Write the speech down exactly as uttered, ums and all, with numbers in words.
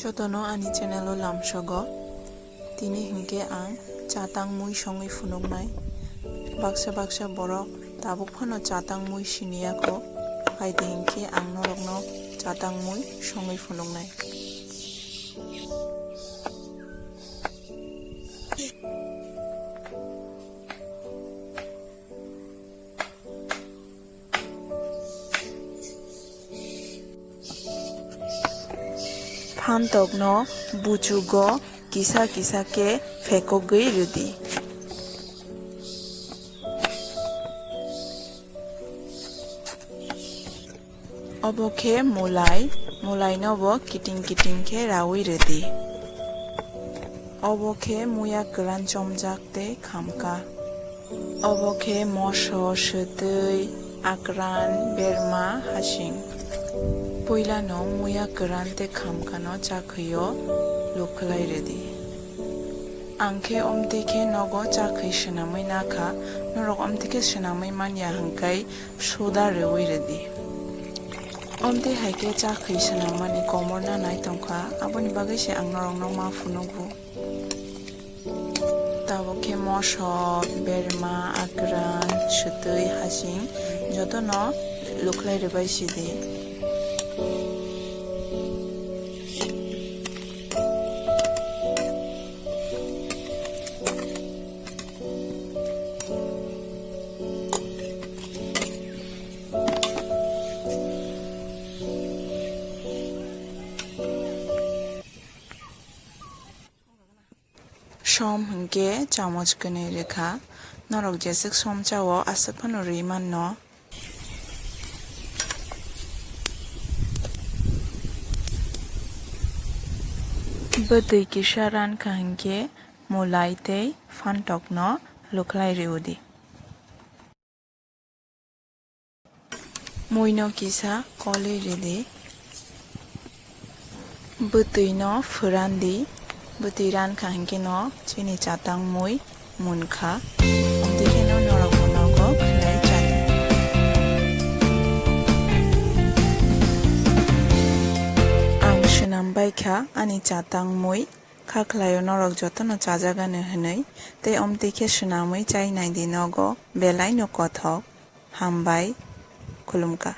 Jotono ani channel o lamsogo. Tini hinkhe ang chatang mui songwi phunuknai. Baksa baksa borok tabuk phano chatang mui siniya kho. Phaidi hinkhe ang norokno chatang mui songwi phunuknai. Phantokno buchugo kisa kisa khe phekogwi rwdi. Obo khe mulai, mulaino bo kiting kiting khe raui rwdi. Obo khe muya kwran chomjak tei khamka. Obo khe moso, swtwi, akran, berma, hasing. Puilano muya kwran tei khamkano chakhwio lukhlai rwdi. Ang khe omtwi khe nogo chakhwi swnamwi nakha, norok omtwi khe swnamwi manya hwnkhe soda rwui rwdi. Omtwi hai khe chakhwi swnamani komorna nai tongkha, aboni bagwi se ang norokno ma phunugo. Tabuk khe moso, berma, akran, swtwi, hasing jotono lukhlai rwbai sidi. Som hwnkhe chamoch kwnwi rwkha. Norok jeswk som chao, aswk phano rwi manno. Bwtwi kisa rankha hwnkhe mulai tei phantokno lukhlai rwdi. Muino kisa kolwi ridi. Bwtwino phwrandi. Bwtwi rankha hinkhe no chini chatang mui munkha. Amtwi kheno norokbo nogo khlai chadi. Ang swnam baikha ani chatang mui. Kha khlaio norok jotono chajakgani hwnwi, tei omtwi khe swnamwi chai naidi nogo, belaino kothok. Hambai, khulumkha.